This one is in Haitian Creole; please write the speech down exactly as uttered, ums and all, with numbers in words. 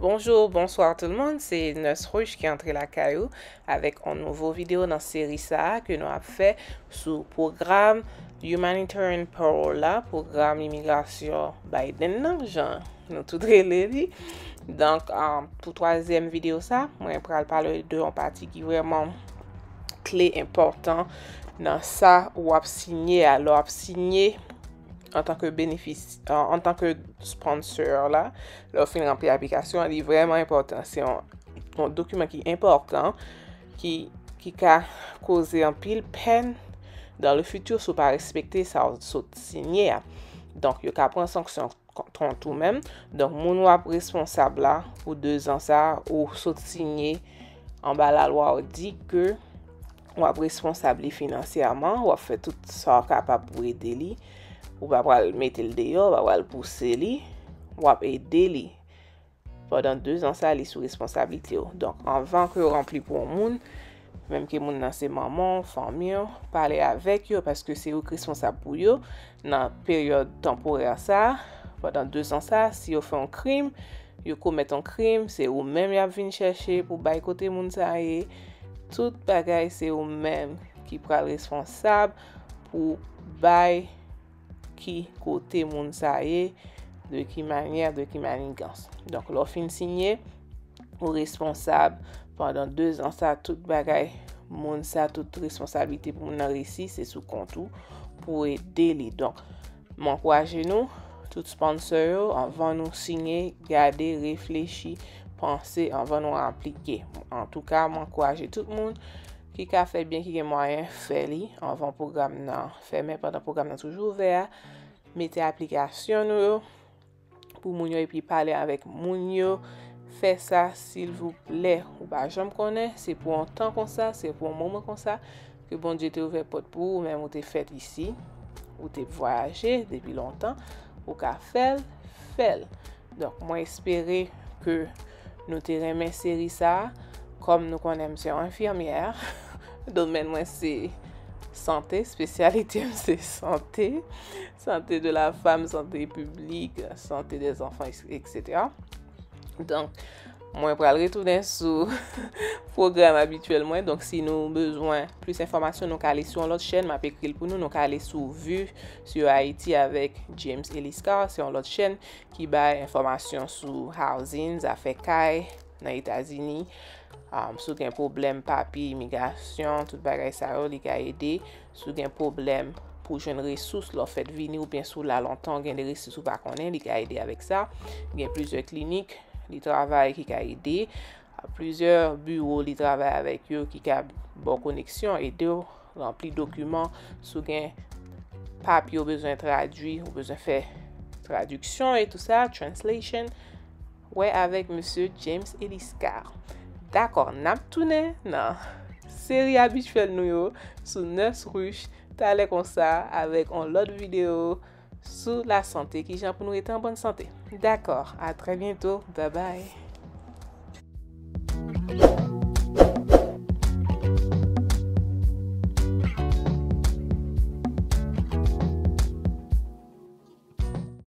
Bonjou, bonswa tout le monde, se Nurse Rouge ki antre lakay ou avèk yon nouvo videyo nan seri sa a ke nou ap fè sou pwogram Humanitarian Parole la, pwogram imigrasyon Biden nan, jan nou tout rele li. Donk, um, pou twazyèm videyo sa, mwen pral pale de yon pati ki vrèman kle, enpòtan nan sa w ap sinye a. Lè w ap sinye antanke benefis-, antanke sponsor la, lè w fin ranpli aplikasyon an, li vrèman enpòtan. Se yon, yon dokiman ki enpòtan, ki, ki ka koze anpil pèn dans le futur si w pa respekte sa w sot sinye a. Donk, yo ka pran sanksyon kont ou menm. Donk, moun w ap responsab la pou dezan sa ou sot sinye anba lalwa, ou di ke w ap responsab li finansyèman, w ap fè tout sa w kapab pou ede li. Ou pa pral mete l deyò, ou pa pral pouse li, w ap ede li pandan dezan sa, li sou responsablite w. Donk, anvan ke w ranpli pou yon moun, menm ke moun nan se manman w, fanmi w, pale avèk yo, paske se ou k responsab pou yo nan peryòd tanporè sa, pandan dezan sa. Si yo fè yon krim, yo komèt yon krim, se ou menm y ap vin chèche pou bay kote moun sa ye. Tout bagay, se ou menm ki pral responsab pou bay ki kote moun sa ye, de ki manyè, de ki manigans. Donk, lè w fin sinye, ou responsab pandan dezan sa, tout bagay moun sa, tout responsablite pou moun nan resi, se sou kont ou pou ede li. Donk, m ankouraje nou, tout sponsor yo, anvan nou sinye, gade, reflechi, panse anvan nou aplike. Antouka, m ankouraje tout moun ki ka fè byen, ki gen mwayen, fè li anvan pwogram nan fèmen, pandan pwogram nan toujou ouvè a. Mete aplikasyon nou yo pou moun yo epi pale avèk moun yo. Fè sa, silvouplè. Ou pa janm konnen, se pou yon tan konsa, se pou yon moman konsa ke Bondye te ouvè pòt pou ou, ou menm ou te fèt isi, ou te vwayaje depi lontan, ou ka fè l, fè l. Donk, mwen espere ke nou te renmen seri sa a. Kòm nou konnen, m se yon enfimyè, domèn mwen se sante, espesyalite m se sante, sante de la femme, sante publique, santé des enfants, et cetera. Donk, mwen pral retounen sou pwogram abityèl mwen. Donk, si nou bezwen plis enfòmasyon, nou ka ale sou yon lòt chèn, m ap ekri l pou nou, nou ka ale sou Vue sur Haïti avèk James Eliscar, se yon lòt chèn ki bay enfòmasyon sou housing, zafè kay nan Etazini. Um, si w gen pwoblèm papye, imigrasyon, tout bagay sa yo, li ka ede. Si w gen pwoblèm pou jwenn resous lè w fèt vini oubyen si w la lontan, w gen de resous ou pa konnen, li ka ede avèk sa. Gen plizyè klinik, li travay ki ka ede. Plizyè biwo li travay avèk yo ki ka ba w koneksyon, ede w ranpli dokiman. Si w gen papye w bezwen tradui, ou bezwen fè tradiksyon e tou sa, translation, wè avèk mesye James Eliscar. Dakò, n ap tounen nan seri abityèl nou yo sou Nurse Rouge talè konsa avèk yon lòt videyo sou lasante, kijan pou nou rete an bòn sante. Dakò, a trè byento, babay.